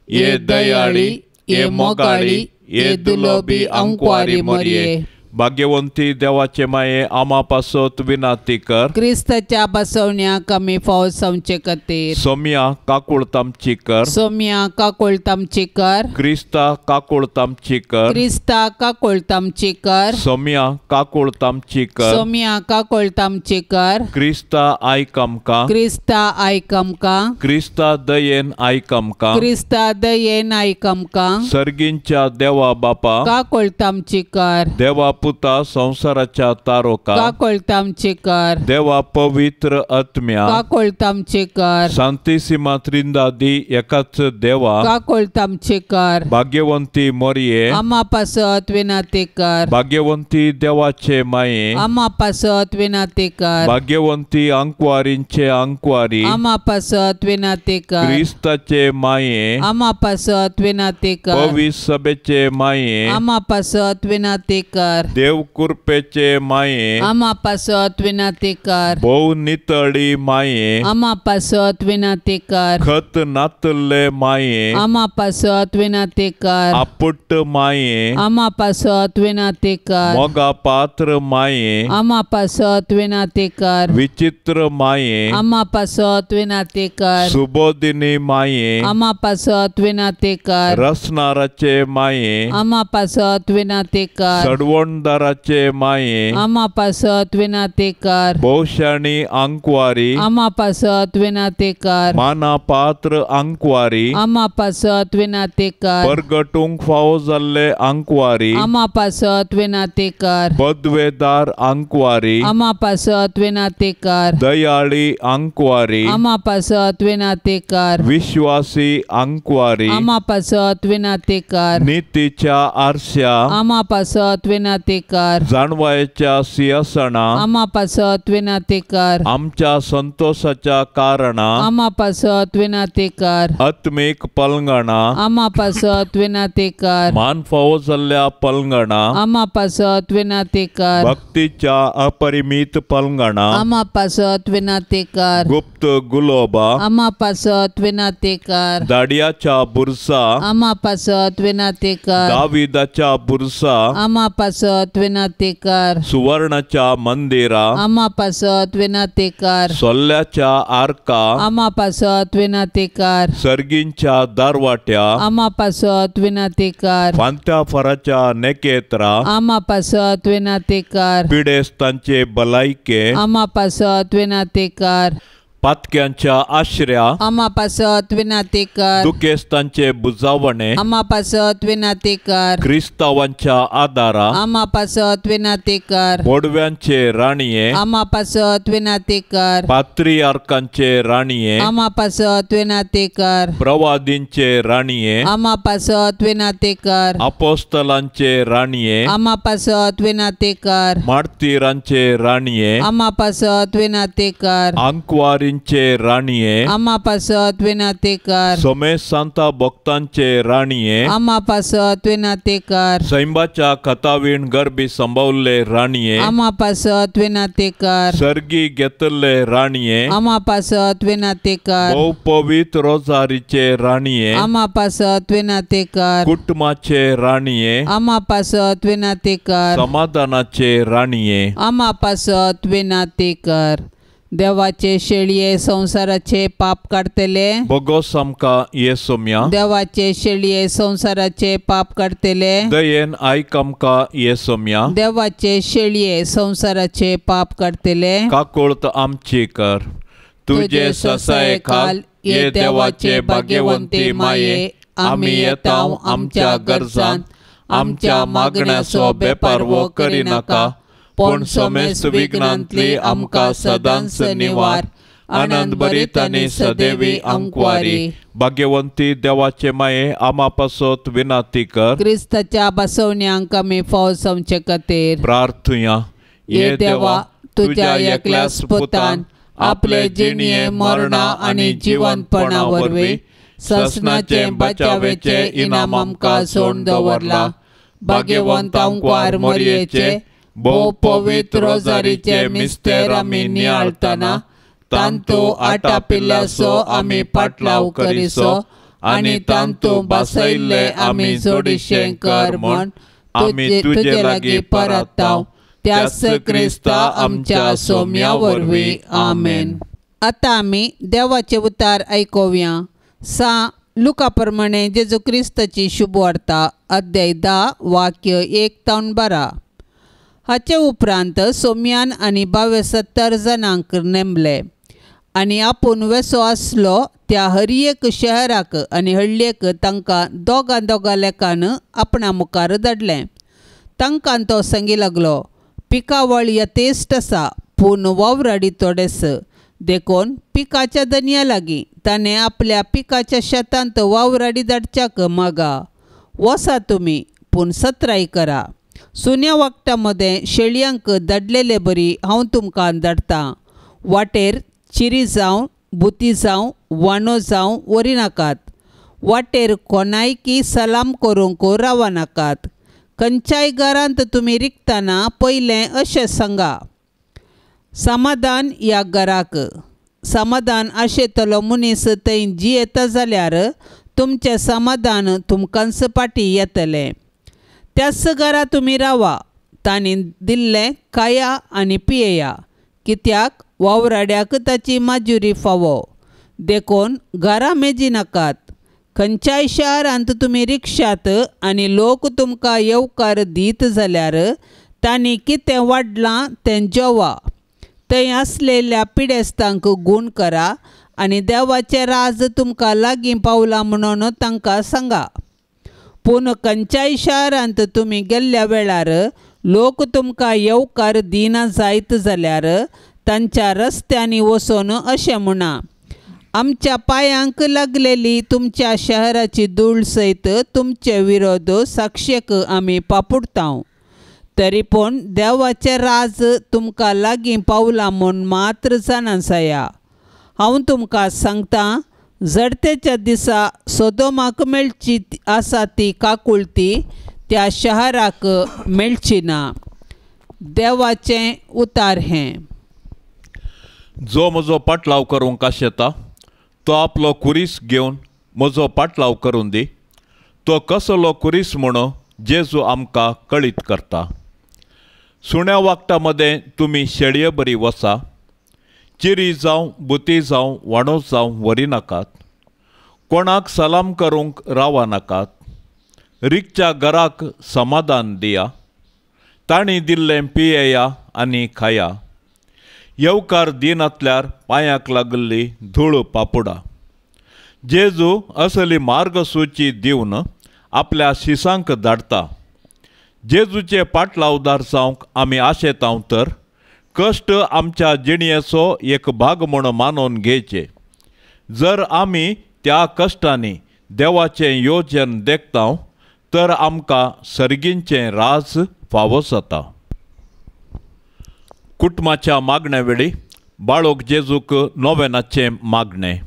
ये दयाळी, ये मोगाळी, ये दुलोबी अंकवारी मरिये, भाग्यवंती देवाचे माये आमा पासत विनंती कर, क्रिस्ताच्या बसवण्याक आमी फाव जावचे खातीर। सोम्या काकुळतामची कर, सोम्या काकुळतामची कर, क्रिस्ता काकुळतामची कर, क्रिस्ता काकुळतामची कर, सोम्या काकुळतामची कर, सोम्या काकुळतामची कर, क्रिस्ता आयक आमकां, क्रिस्ता आयक आमकां, क्रिस्ता दयेन आयक आमकां, क्रिस्ता दयेन आयक आमकां, सर्गींच्या देवा बापा काकुळतामची कर, देवा पुता संसाराच्या तारोका काकुळतामची कर, देवा पवित्र आत्म्या काकुळतामची कर, शांतिसीमा त्रिंदादी एकाच देवा काकुळतामची कर, भाग्यवंती मरिये आमा पासत विनंती कर, भाग्यवंती देवाचे माये आमा पासत विनंती कर, भाग्यवंती अंकवारींचे अंकवारी आमा पासत विनंती कर, क्रिस्ताचे माये आमा पासत विनंती कर, पवित्र सभेचे माये आमा पासत विनंती कर, देव कृपेचे माये आमा पासत विनंती कर, भोव नितळी माये आमा पासत विनंती कर, खत नातल्ले माये आमा पासत विनंती कर, आपुट्ट माये आमा पासत विनंती कर, मोगा पात्र माये आमा पासत विनंती कर, विचित्र माये आमा पासत विनंती कर, सुबोधिनी माये आमा पासत विनंती कर, रसनाराचे माये आमा पासत विनंती कर, सडवणदाराचे माये आमा पासत विनंती कर, भोवशाणी अंकवारी आमा पासत विनंती कर, माना पात्र अंकवारी आमा पासत विनंती कर, परगटूंक फावो जाल्ले अंकवारी आमा पासत विनंती कर, पदवेदार अंकवारी आमा पासत विनंती कर, दयाळी अंकवारी आमा पासत विनंती कर, विश्वासी अंकवारी आमा पासत विनंती कर, नितीच्या आरश्या आमा पासत विनंती विनंती कर। जाणवायेच्या सिंहासना आमा पासत विनंती कर। आमच्या संतोषाच्या कारणा आमा पासत विनंती कर। आत्मीक पलंगणा आमा पासत विनंती कर। मान फावो जाल्ल्या पलंगणा आमा पासत विनंती कर। भक्तीच्या अपरिमित पलंगणा आमा पासत विनंती कर। गुप्त गुलोबा आमा पासत विनंती कर। दाडियाच्या बुरसा आमा पासत विनंती कर। दाविदाच्या बुरसा आमा पासत विनंती कर। सुवर्णाच्या मंदिरा आमा पासत विनंती कर। सोल्ल्याच्या आरका आमा पासत विनंती कर। सर्गींच्या दारवाट्या आमा पासत विनंती कर। फांत्या फराच्या नेकेत्रा आमा पासत विनंती कर। पिडेस्तांचे भलायके आमा पासत विनंती कर। पातक्यांच्या आश्र्या आमा पासत विनंती कर। दुखेस्तांचे बुजावणे आमा पासत विनंती कर। क्रिस्तावांच्या आदारा आमा पासत विनंती कर। बोडव्यांचे राणये आमा पासत विनंती कर। पात्रियार्कांचे राणये आमा पासत विनंती कर। प्रवादींचे राणये आमा पासत विनंती कर। अपोस्तलांचे राणये आमा पासत विनंती कर। मार्तीरांचे राणये आमा पासत विनंती कर। आंकवारींचे राणये आमा पासत विनंती कर। सोमेश सांता भक्तांचे राणये आमा पासत विनंती कर। सैंबाच्या कथावीण गर्भी संभवले राणये आमा पासत विनंती कर। सर्गी घेतले राणये आमा पासत विनंती कर। भोव पवित्र रोजारीचे राणये आमा पासत विनंती कर। कुटुंबाचे राणये आमा पासत विनंती कर। समाधानाचे राणये आमा पासत विनंती कर। देवाचे शेळये संसाराचे पाप काडतले बोगोस आमकां येसोम्या। देवाचे शेळये संसाराचे पाप काडतले दयेन आयक आमकां येसोम्या। देवाचे शेळये संसाराचे पाप काडतले काकुळत आमची कर। तुजे ससाये खाल ये देवाचे भाग्यवंती माये आमी येता आमच्या गरजान आमच्या मागण्याचो बेपारवो करिनाका पूण समेस्त विघ्नांतली आमकां सदांच निवार। आनंद भरीत आनी सदैवी आंकवारी भाग्यवंती देवाचे माये आमा पासत विनंती कर। क्रिस्ताच्या बसवण्यांक आमी फाव जावचे खातीर प्रार्थुया। ये देवा तुज्या एकल्याच पुतान आपले जिणये मरणा आनी जिवंतपणा वरवीं ससनाचे बचावेचे इनाम आमकां सोडून दवरला। भाग्यवंत आंकवार मरयेचे भोव पवित्र रोजारीचे मिस्तेर आमी नियाळतना तांतू आटापिल्ल्याचो आमी पाटलाव करिसो आनी तांतू बसयल्ले आमी जोडिशें कर म्हूण आमी तुजे लागीं परताव त्याच क्रिस्ता आमच्या सोम्या वरवीं आमेन। आतां आमी देवाचे उतार आयकुया। सा लुका प्रमाणे जेजू क्रिस्ताची शुभवार्ता अध्याय 10 वाक्य 1 ते 12। हाचे उपरांत सोम्यान आनी 72 जाणांक नेमले आनी आपूण वेसो आसलो त्या हर एक शहराक आनी हळ्ळेक तांकां दोगां दोगां लेखान आपणा मुखार धाडलें। तांकां तो सांगी लागलो, पिकावळ यथेश्ट आसा पूण वावराडी थोडेस, देखून पिकाच्या दनया लागीं ताणें आपल्या पिकाच्या शेतांत वावराडी धाडच्याक मागा। वसा तुमी पूण सत्राय करा। सुन्या वागटा मदें शेळयांक धाडलेले बरी हांव तुमकां धाडटां। वाटेर चिरी जावं बुती जावं वानो जावं व्हरिनाकात। वाटेर कोणायकी सलाम करूंक रावनाकात। खंयच्याय घरांत तुमी रिगतना पयलें अशें सांगा, समाधान ह्या घराक। समाधान आशेतलो मनीस थंय जियेता जाल्यार तुमचें समाधान तुमकांच फाटीं येतलें। त्याच घरा तुमी रावा, तांणी दिल्लें खाया आनी पियेया, कित्याक वावराड्याक ताची माजुरी फावो। देखून घरा मेजिनाकात। खंयच्याय शारांत तुमी रिक्षात आनी लोक तुमकां येवकार दीत जाल्यार तांणी कितें वाडलां तें जेवा। थंय आसलेल्या पिडेस्तांक गूण करा आनी देवाचें राज तुमकां लागीं पावलां म्हणून तांकां सांगा। पूण खंयच्याय शारांत तुमी गेल्ल्या वेळार लोक तुमकां येवकार दिना जायत जाल्यार तांच्या रस्त्यांनी वचून अशें म्हणा, आमच्या पांयांक लागलेली तुमच्या शहराची धूळ सयत तुमचे विरोध साक्षेक आमी पापुडतांव। तरी पूण देवाचें राज तुमकां लागीं पावलां म्हूण मात्र जाणा जाया. हांव तुमकां सांगतां, जडतेच्या दिसा सोदोमाक मेळची आसा ती काकुळती त्या शहराक मेळची ना. देवाचें उतार हें. जो म्हजो पाटलाव करूंक आशेता तो आपलो कुरीस घेवन म्हजो पाटलाव करूं दी. तो कसलो कुरीस म्हणून जेजू आमकां कळीत करता. सुण्या वागटा मदें तुमी शेळये बरी वसा, चिरी जावं बुती जावं वाणो जावं व्हरी नाकात, कोणाक सलाम करूंक रावा नाकात, रिगच्या घराक समाधान दिया, तांणी दिल्लें पियेया आनी खाया, येवकार दिनातल्यार पांयाक लागिल्ली धूळ पापुडा. जेजू असली मार्गसूची दिवन आपल्या शिसांक धाडटा. जेजूचे पाटलावदार जावंक आमी आशेतांव तर कश्ट आमच्या जिणयेचो एक भाग म्हूण मानून घेवचे. जर आमी त्या कश्टांनी देवाचें योजन देखतांव तर आमकां सर्गींचें राज फावो जाता. कुटुंबाच्या मागण्या वेळी बाळोक जेजूक नोवेनाचें मागणें.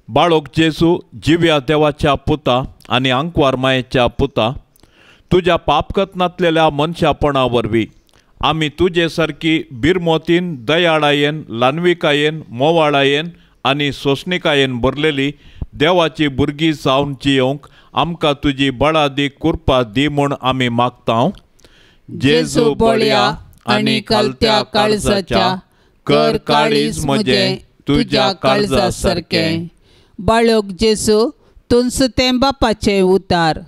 बाळोक जेजू जिव्या देवाच्या पुता आनी आंकवार मायेच्या पुता, तुज्या पापकथनांतलेल्या मनशापणा वरवीं आमी तुजे सारकी बिरमोतीन, दयाळायेन, ल्हानविकायेन, मोवाळायेन आनी सोंसणिकायेन भरलेली देवाची भुरगीं जावन जियोवंक आमकां तुजी बळादी कृपा दी म्हूण आमी मागतांव. जेजू बळया आनी कालत्या काळजाच्या, कर काळीज म्हजें तुज्या काळजा सारकें. बाळोक जेजू, तुंच तें बापाचें उतार.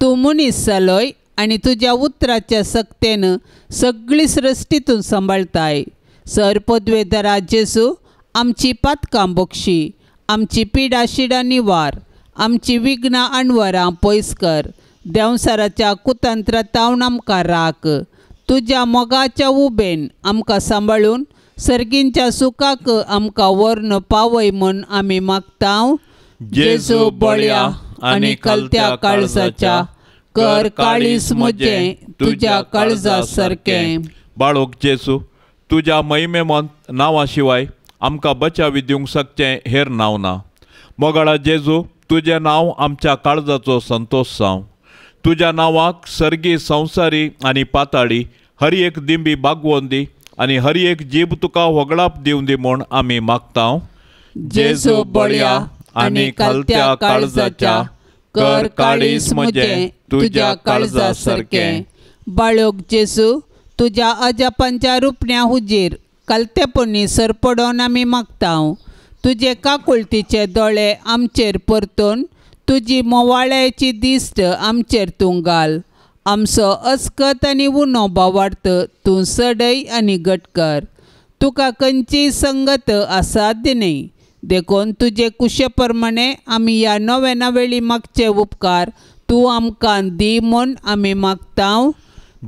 तूं मनीस जालोय आनी तुज्या उतराच्या सक्तेन सगळी सृश्टी तूं सांबाळताय. सर पदवेदारा जेजू, आमची पातकां बक्षी, आमची पिडा शिडा निवार, आमची विघ्नां अणवरां पयस कर, देंवसाराच्या कुतंत्रातावन आमकां राख. तुज्या मोगाच्या उबेन आमकां सांबाळून सर्गींच्या सुखाक आमकां व्हरून पावय म्हूण आमी मागतांव. जेजू बळया आनी कलत्या काळजाच्या, कर काळीज म्हजें तुज्या काळजा सारकें. बाळोक जेजू, तुज्या महिमेमंत नांवा शिवाय आमकां बचावी दिवंक शकचें हेर नांव ना. मोगाळा जेजू, तुजें नांव आमच्या काळजाचो संतोश जावं. तुज्या नांवाक सर्गी, संवसारी आनी पाताळी हर एक दिंबी बागवोन दी आनी हर एक जीब तुका होगळाप दिवं दी म्हूण आमी मागतांव. जेजू बळया आनी कलत्या काळजाच्या, कर काळीज म्हजें तुज्या काळजा सारकें. बाळोक जेजू, तुज्या अजापांच्या रुपण्या हुजीर कलतेपणी सरपडोन आमी मागतांव. तुजे काकुळतीचे दोळे आमचेर परतून तुजी मोवाळ्याची दिश्ट आमचेर तूं घाल. आमचो अस्कत आनी उणो बावार्थ तूं सडय आनी घट कर. तुका खंयचीय संगत असाध्य न्हय, देखून तुजे कुशे प्रमाणे आमी ह्या नोवेना वेळी मागचे उपकार तूं आमकां दी म्हूण आमी मागतांव.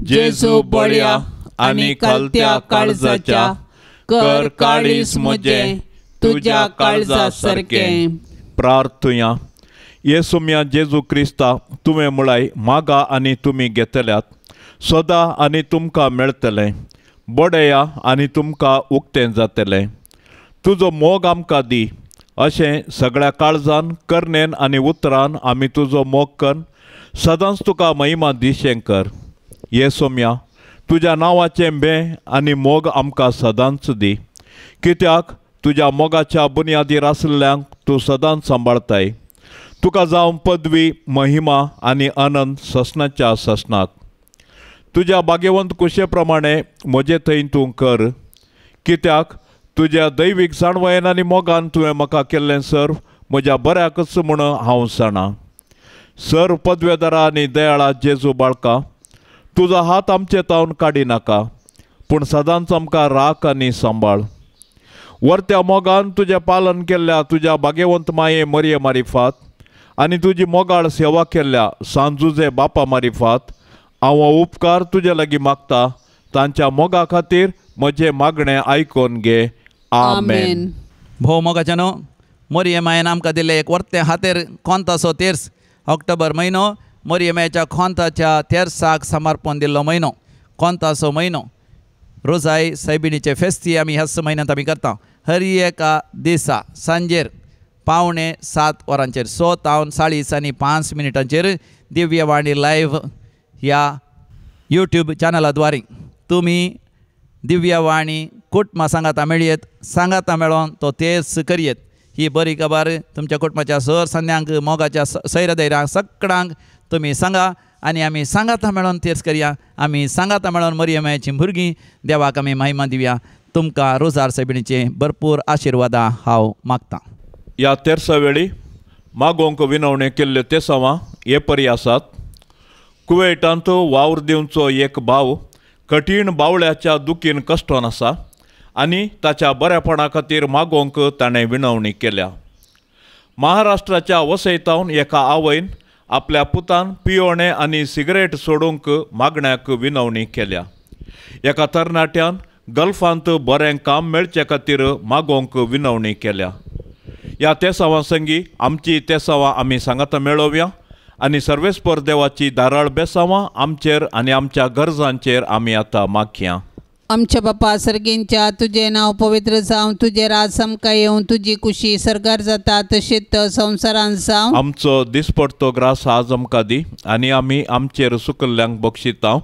जेजू बळया आनी कलत्या काळजाच्या, कर काळीज म्हजें तुज्या काळजा सारकें. प्रार्थुया. येसुम्या जेजू क्रिस्ता, तुवें म्हळाय मागा आनी तुमी घेतल्यात, सोदा आनी तुमकां मेळटलें, बडया आनी तुमकां उक्तें जातलें. तुजो मोग आमकां दी अशें सगळ्या काळजान, करणेन आनी उतरान आमी तुजो मोग कर सदांच तुका महिमा दिशें कर. येसोम्या, तुज्या नांवाचें बें आनी मोग आमकां सदांच दी, कित्याक तुज्या मोगाच्या बुन्यादीर आशिल्ल्यांक तूं सदांच सांबाळताय. तुका जावं पदवी, महिमा आनी आनंद ससनाच्या ससनाक. तुज्या भाग्यवंत कुशे प्रमाणे म्हजे थंय तूं कर, कित्याक तुज्या दैवीक जाणवयेन आनी मोगान तुवें म्हाका केल्लें सर्व म्हज्या बऱ्याकच म्हूण हांव जाणा. सर्व पदवेदारा आनी दयाळा जेजू बाळका, तुजो हात आमचे तावन काडी नाका, पूण सदांच आमकां राख आनी सांबाळ. वर्त्या मोगान तुजें पालन केल्ल्या तुज्या भाग्यवंत माये मरये मारिफात आनी तुजी मोगाळ सेवा केल्ल्या सांजुजे बापा मारिफात हांव हो उपकार तुजे लागीं मागता. तांच्या मोगा खातीर म्हजें मागणें आयकून घे. आमेन. भोव मोगाच्या न्हू मोरये मायेन आमकां दिल्लें एक वर्तें हातेर कोंताचो तेर्स. ऑक्टोबर म्हयनो मोरये मायेच्या खोंताच्या तेर्साक समर्पण दिल्लो म्हयनो. कोंताचो म्हयनो रोजाय सायबिणीचे फेस्ती आमी ह्याच म्हयन्यांत आमी करता. हर एका दिसा सांजेर 6:45 वरांचेर 6 तावन 4:05 मिनटांचेर दिव्यवाणी लायव्ह ह्या यूट्यूब चॅनलाद्वारे तुमी दिव्यवाणी कुटुंबा सांगाता मेळयेत, सांगाता मेळोन तो तेच करयेत. ही बरी खबर तुमच्या कुटुंबाच्या सर संद्यांक मोगाच्या सैरदैरांक सगळ्यांक तुमी सांगा आनी आमी सांगाता मेळोन तेच करया. आमी सांगाता मेळोन मरियमायची भुरगीं देवाक आमी महिमा दिवया. तुमकां रोजार सायबिणीचे भरपूर आशिर्वादां हांव मागतां. ह्या तेरसा वेळी मागोवंक विनवणी केल्ल्यो तेसांवां हे परी आसात. कुवेटांत वावर दिवचो एक भाव कठीण बावळ्याच्या दुखीन कश्टोन आसा आनी ताच्या बऱ्यापणा खातीर मागोवंक ताणें विनवणी केल्या. महाराष्ट्राच्या वसयतावन एका आवयन आपल्या पुतान पियोणे आनी सिगरेट सोडूंक मागण्याक विनवणी केल्या. एका तरणाट्यान गल्फांत बरें काम मेळचे खातीर मागोवंक विनवणी केल्या. ह्या तेसांवां संगी आमची तेसांवां आमी सांगाता मेळोवया आनी सर्वेस्पर देवाची धाराळ बेसांवां आमचेर आनी आमच्या गरजांचेर आमी आतां मागया. आमच्या बापा सर्गींच्या तुजें नांव पवित्र जावं, तुजें राज आमकां येवं, तुजी कुशी सरकार जाता तशीच संवसारांत जावं. आमचो दिसपडतो ग्रास आज आमकां दी आनी आमी आमचेर सुकल्ल्यांक बक्षितांव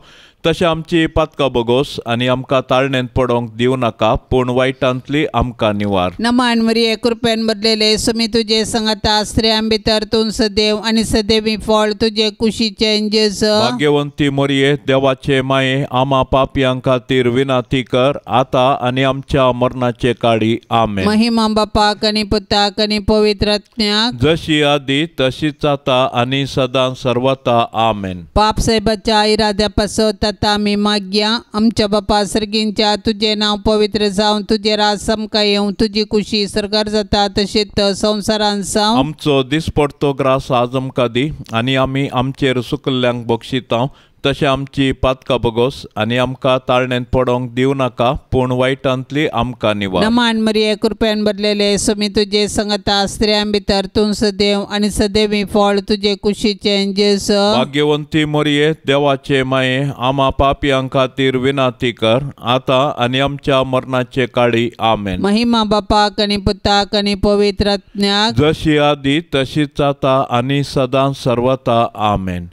तशें आमची पातकां बगोस आनी आमकां ताळणेंत पडोवंक दिवं नाका पूण वायटांतली आमकां निवार. नमान मरिये कृपेन भरलेले सुमी तुजे संगता, स्त्रियां भितर तूं सदैव आनी सदैवी फळ तुजे कुशीचें जेजू. भाग्यवंती मरिये देवाचे माये आमा पापयां खातीर विनंती कर आतां आनी आमच्या मरणाचे काळी. आमेन. महिमा बापाक आनी पुताक आनी पवित्र आत्म्याक, जशी आदी तशीच आतां आनी सदां सर्वता. आमेन. पाप साहेबाच्या इराद्या पासत आतां आमी मागया. आमच्या बापा सर्गींच्या तुजें नांव पवित्र जावं, तुजें राज आमकां येवं, तुजी कुशी सरकार जाता तशीच संवसारांत जावं. आमचो दिसपडतो ग्रास आज आमकां दी आनी आमी आमचेर सुकल्ल्यांक बक्षितांव तशें आमची पातकां बगोस आनी आमकां ताळणेंत पडोवंक दिवं नाका पूण वायटांतली आमकां निवार. नमान मरिये कृपेन भरलेले सुमी तुजे संगता, स्त्रियां भितर तूं सदैव आनी सदैवी फळ तुजे कुशीचें जेजू. भाग्यवंती मरिये देवाचे माये आमा पापयां खातीर विनंती कर आतां आनी आमच्या मरणाचे काळी. आमेन. महिमा बापाक आनी पुताक आनी पवित्र आत्म्याक, जशी आदी तशीच आतां आनी सदां सर्वता. आमेन.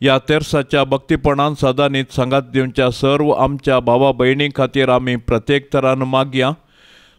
ह्या तेरसाच्या भक्तीपणान सदांनीच सांगात दिवच्या सर्व आमच्या भावा भयणी खातीर आमी प्रत्येक तरान मागया.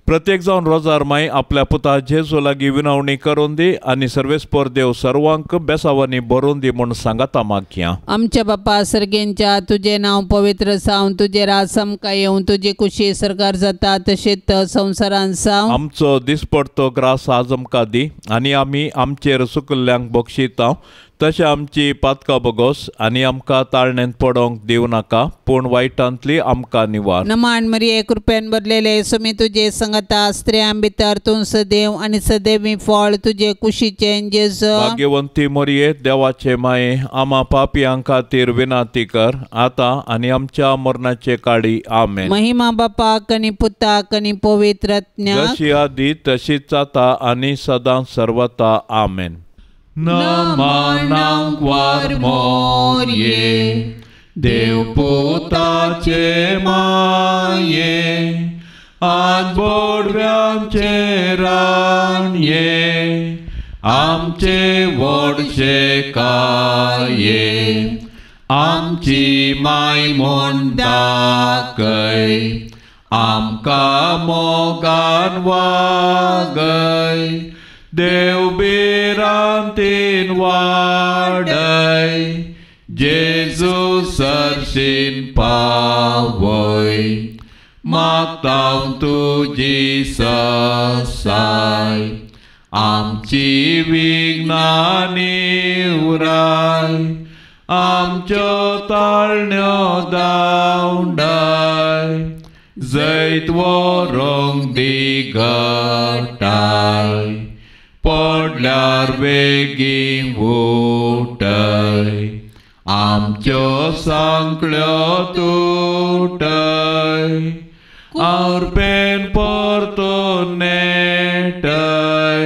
प्रत्येक जावन रोजार माई आपल्या पुता जेजू लागीं विनवणी करून दी आनी सर्वेस्पर देव सर्वांक बेसावांनी भरून दी म्हूण सांगाता मागया. आमच्या बापा सर्गींच्या तुजें नांव पवित्र जावं, तुजें राज आमकां येवं, तुजी कुशी सरकार जाता तशीच संवसारांत जावं. आमचो दिसपडतो ग्रास आज आमकां दी आनी आमी आमचेर सुकल्ल्यांक बक्षितांव तशें आमची पातकां बगोस आनी आमकां ताळणेंत पडोवंक दिवं नाका पूण वायटांतली आमकां निवार. नमान मरिये कृपेन भरलेले सुमी तुजे संगता, स्त्रियां भितर तूं सदैव आनी सदैवी फळ तुजे कुशीचें जेजू. भाग्यवंती मरिये देवाचे माये आमा पापयां खातीर विनंती कर आतां आनी आमच्या मरणाचे काळी. आमेन. महिमा बापाक आनी पुताक आनी पवित्र आत्म्याक, जशी आदी तशीच आतां आनी सदां सर्वता. आमेन. नमनांक वार मोरये देवपुताचे माये आज बोडव्यांचे राणये आमचे व्हडशे काये आमची माय म्हूण दाखय आमकां मोगान वागय देव भिरांतीन वाडय जेजू सरशीन पावय मागता तुजी ससाय आमची विघ्नां निवराय आमच्यो ताळण्यो धांवडाय जैत व्हरूंक दी घटाय पडल्यार बेगीन उठय आमच्यो सांकळ्यो तुटय आवरपेन परतून नेटय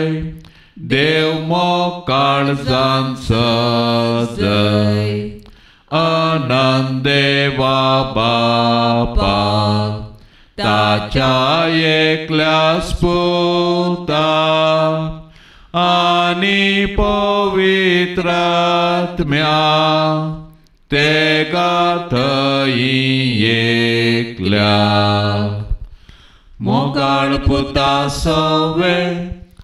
देव मोग काळजान सजय अनंत देवा बापा ताच्या एकल्याच पुता आनी पवित्र आत्म्या तेगा थंय एकल्या मोगाळ पुता सवे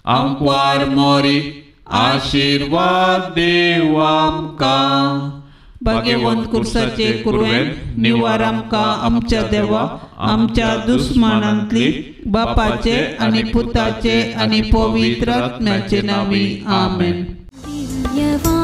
आंकवार मोरी आशीर्वाद देव आमकां. भाग्यवंत कुर्साचे कुरवेन निवार आमकां आमच्या देवा आमच्या दुस्मानांतली बापाचे आनी पुताचे आनी पवित्र आत्म्याचे नांवी आमेन. दिव्यवाणी.